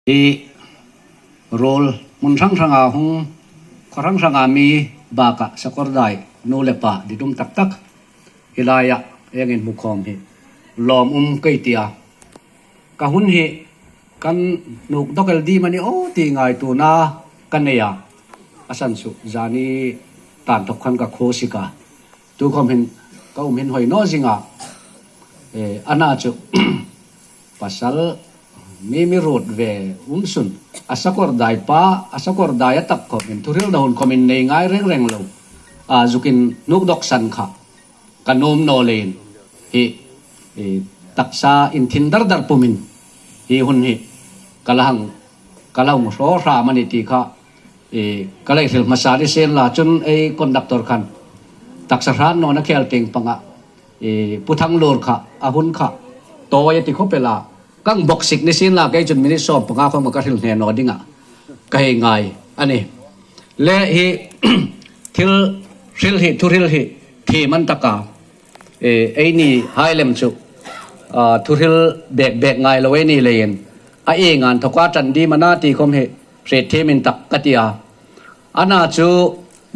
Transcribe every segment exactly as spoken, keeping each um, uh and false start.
Hi ruol hmun hrang hranga hung, khaw hrang hranga mi baka sakawrdai nu le pa ditum tak tak hi laia engin hmu khawm hi lawm um kei tia. Ka hun hi kan hnuk dawk el ding a ni aw ti ngaituona ka nei a. A san chu zani tan thawk khan ka khuo sik a. Tu khawm hin ka um hin hoi naw zing a. E, ana chu pasal mi mi ruot ve um sun. A sakawrdai pa, a sakawrdai a tak khawm hin thuhril da hun khawm hin nei ngai reng reng lo. A zukin hnuk dawk san kha ka nuom naw leiin hi, hi taksa inthin dar dar pumin hi hun hi ka la hang, ka la hung hraw hram a ni ti kha, hi ka la hril hmasa ni sien la chun ei conductor khan taksa hran nawna khel tieng panga, hi Pu Thanglur kha, a hun kha tawi a ti khawp el a. Kan bawk sik ni sien la kei chun minute sawm panga khawm ka hril hne naw ding a ka hei ngai a nih. Le hi thil hril hi, thuhril hi thiem an tak a. E, eini hai lem chu, a, thuhril bek bek ngai lo ei ni leiin a ieng inthawka ṭan ding am a na ti khawm hi hriet thiem intak ka ti a. Ana chu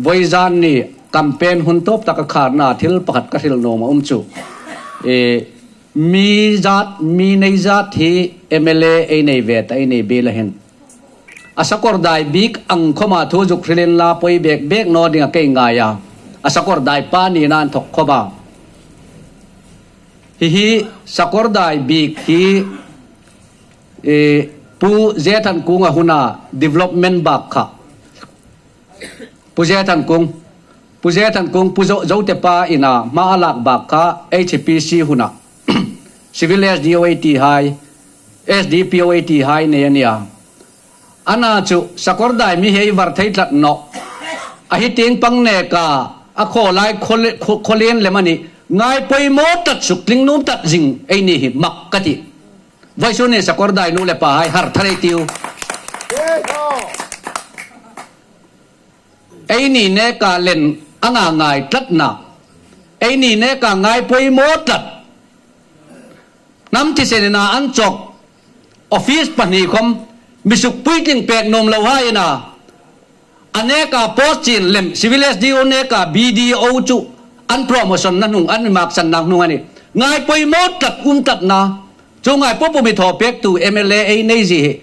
vawizan ni campaign hun tawp taka kharna thil pakhat ka hril nuom a um chu, e, mi zat, mi nei zat hi M L A ei nei ve ta, ei nei bik la hin, a sakawrdai bik ang khawma thu zuk hrilin la poi bek bek naw dinga kei ngai a. A sakawrdai pa nina inthawk khawma hi, hi sakawrdai bik hi, e, Pu Zethankunga huna development bak kha. Pu Zethankung, Pu Zethankung, Pu Zo-, Zote pa ina hma a lak bak kha H P C huna civil S D O A ti hai, S D P O A ti hai nei a nih a. Ana chu sakawrdai mi hei var thei tlat naw. A hi tieng pang neka a khawlai khawle-, khaw-, khawlien lem a ni. Ngai poimaw tlat, suk tling nuom tlat zing ei ni hi mak ka ti. Vawisun ni sakawrdai nu le pa hai har thar ei tiu. Eini neka len anga ngai tlatna. Eini neka ngai poimaw tlat. Hnam thisen ina an chawk office pahni khawm mi suk puitling pek nuom lo hai ina. A neka post chin lem civil S D O neka B D O chu an promotion na hnung, an mi maksan na hnung a nih. Ngai poimaw tlat um tlatna. Chu ngai po po mi thaw pektu M L A ei nei zie hi.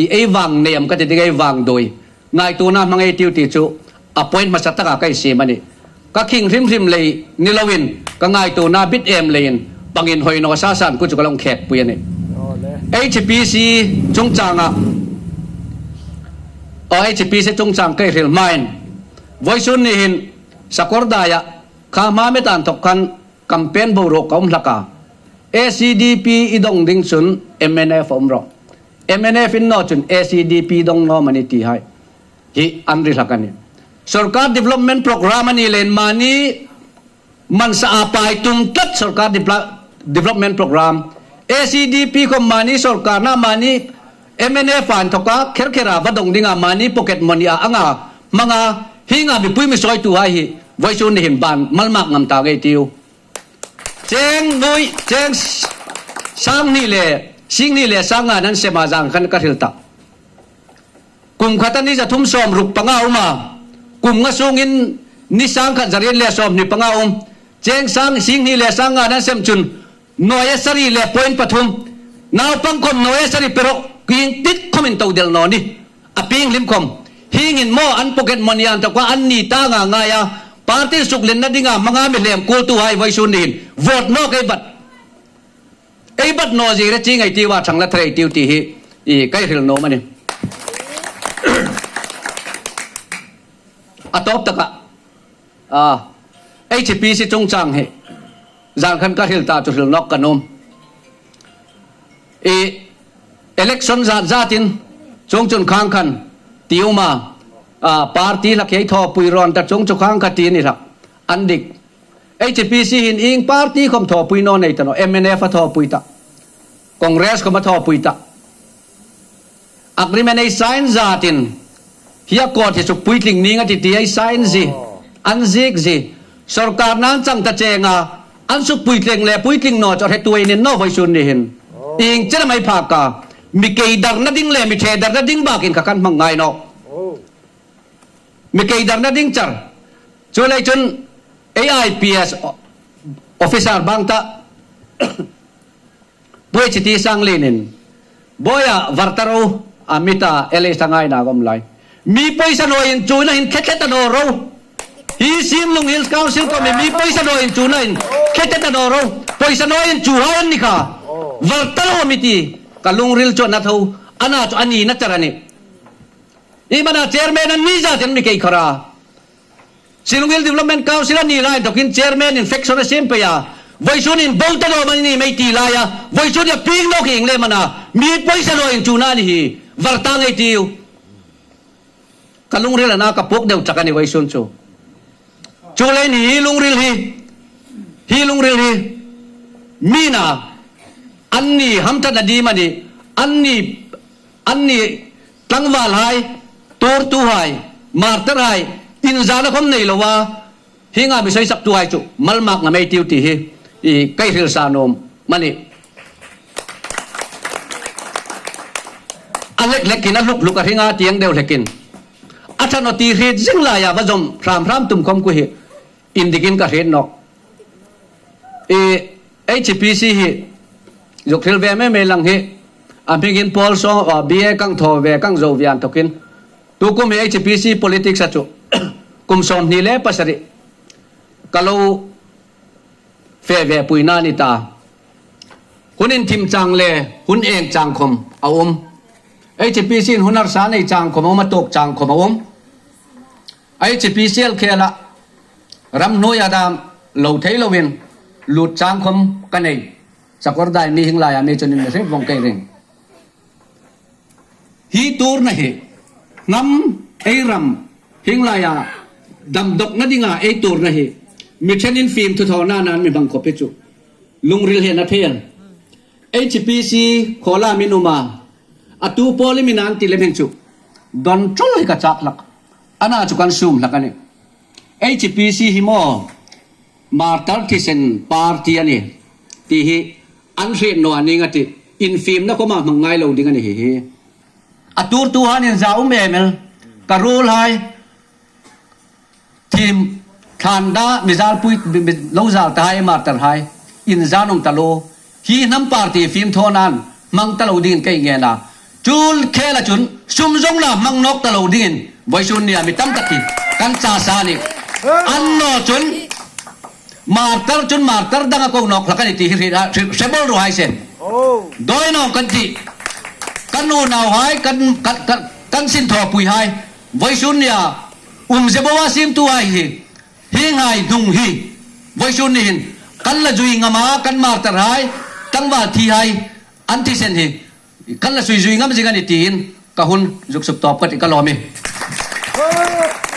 I ei vang nei am ka ti ding, ei vang doi. Ngaituona hmang ei tiu ti chu a point hmasa taka ka hei siem a nih. Ka khing hrim hrim lei ni loin, ka ngaituona bit em leiin, pangin hoi naw sa san ku chu ka lo khekpui a nih. H P C chungchanga, o, H P C chungchang ka hei hril hmain, vawisun ni hin sakawrdaia kha hma met inthawk khan campaign boruok ka um hlak a. A C D P i dong ding chun M N F a um rawh. M N F in naw chun A C D P dong naw am a ni ti hai hi an hriet hlak a nih. Sawrkar development program a ni leiin mani man sa a pai tum tlat sawrkar depla-, development program. A C D P khawm mani sawrkar na mani M N F inthawka kher khera va dong dinga mani pocket money a anga hmanga hienga mipui mi sawitu hai hi vawisun ni hin ban mal mak ngam ta ngei tiu. Cheng nuoi, cheng s-, sang hni le, sing hni le sang nga nan sema zan khan ka hril ta. Kum khata ni za thum sawm ruk panga um a. Kum nga sungin ni sang khat za riet le sawm hni panga um. Cheng sang, sing hni le sang nga nan sem chun nuoi sari le point pathum. Naupang khawm nuoi sari pe rawh, kieng tik khawmin to del naw ni. A pieng hlim khawm. Hieng hin maw an pocket money inthawka an ni ta nga ngai a. Party suklenna dinga hmanga mi hlem kuoltu hai vawisun ni hin vote nawk ei bat. Ei bat naw zie re chi ngai tiu a, chang la thar ei tiu ti hi i ka hei hril nuom a nih. A tawp taka, a, H P C chungchang hi zan khan ka hril ta chu hril nawk ka nuom. I election zat zatin chuong chun khang khan ti um a, a, party hlak hi thawpui rawn ta chuong chu khang kha ti ni hlak. An dik. H P C hin ieng party khawm thawpui naw nei ta naw, M N F a thawpui ta. Congress khawm a thawpui ta. Agreement ei sign zatin hi a court hi suk puitling ning a ti ti ei sign zie, an ziek zie. Sawrkar nan chang ta chenga an suk puitling le puitling naw chu hretu ei ni naw vawisun ni hin. Ieng chen am ei phak a. Mi keidarna ding le mi thedarna ding bâkin kha kan hmang ngai nawh. Mi keidarna ding char. Chuleiin chun A I P S officer bang ta Pu H T Sanglienin, boya var ta ro, a mi ta, L S ta ngaina gom lai. Mi poisa naw inchuna hin khe thet ta naw ro. Hi Sinlung Hills Council Committee mi poisa naw inchuna hin khe thet ta naw ro. Poisa naw inchuhai an ni kha. Var ta ro mi ti. Ka lungril chu a na tho. Ana chu a nina char a nih. Ei mana chairman an ni zat an mi kei khara. Sinlung Hills Development Council a ni lai inthokin chairman in faction a siem pei a. Voisunin bo ta naw mani mei ti laia. Voisunin a pieng nawk hi ieng am a na. Mi poisa naw inchuna ni hi. Var ta ngei tiu. Ka lungril a na ka puok deu tak a nih voisun chu. Chuleiin hi lungril hi. Hi lungril hi. Mi na. Anni hamṭhatna ding a nih. Anni Anni tlangvalhai, tuortuhai, martyrhai, inzana khom nei loa, hienga mi soisaktuhai chu, malmakna mei tiu ti hi, i, ka hril sa nuom a nih. A hlek hlekin, a hluk hluk a hringa tieng deu hlekin. A ṭha naw ti hriet zing laia va zawm hram hram tum khom khu hi, indikin ka hriet nawh. I, H P C hi, zuk hril ve mei mei lang hi, a hmingin Paul Sawng, a, B A kang thaw ve, kang zo ve inthokin. Tukum hi H P C politics a chu, kum sawmhni le pasari. Ka lo fe ve puina ni ta. Hun inthim chang le, hun eng chang khom a um. H P C in hun harsa nei chang khom a um, a tuok chang khom a um. H P C el khela, ram hnuoia dam lo thei loin, lut chang khom ka nei. Sakawr dai mi hieng laia mi chun in mi hre vong kei ring. Hi tuorna hi, hnam ei ram hieng laia, damdawkna dinga ei tuorna hi, mi ṭhenin fimthu thawna nan mi hmang khop hi chu. Lungril hi a na thei a. H P C khawla mi nuom a, a tu Paul-i mi nan ti lem hin chu. Don ṭul hi ka chak hlak. Ana chu kan sum hlak a nih. H P C hi maw, martyr thisen party a nih. Ti hi an hriet naw a ning a tih. Infimna khoma hmang ngai lo ding a nih hi hi. A tuortuhai inza um em el. Ka ruolhai. Thim, thlanda, mi zalpui, mi, mi lo zal tahai, martyrhai, inza nung ta lo. Hi hnam party fimthu nan, hmang ta lo dingin kei ngen a. Chu khela chun, sum zong la hmang nawk ta lo dingin, voisun nia mi tam tak hi, kan chasa a nih. Annaw chun, martyr chun martyr danga ko nawk hlak a nih ti hi hre, hre, hre bol ro hai se. Dawi nawk kan ti. Kan unauhai, kan, kan, kan, kan sinthawpuihai. Voisun nia, um ze boa siemtuhai hi. Hienghai hnung hi. Voisun ni hin. Kan la zui ngam a, kan martyrhai. Tlangval thihai. An thisen hi. Kan la sui zui ngam zing a nih tiin. Ka hun zuk suk tawp ka ti ka lawm e.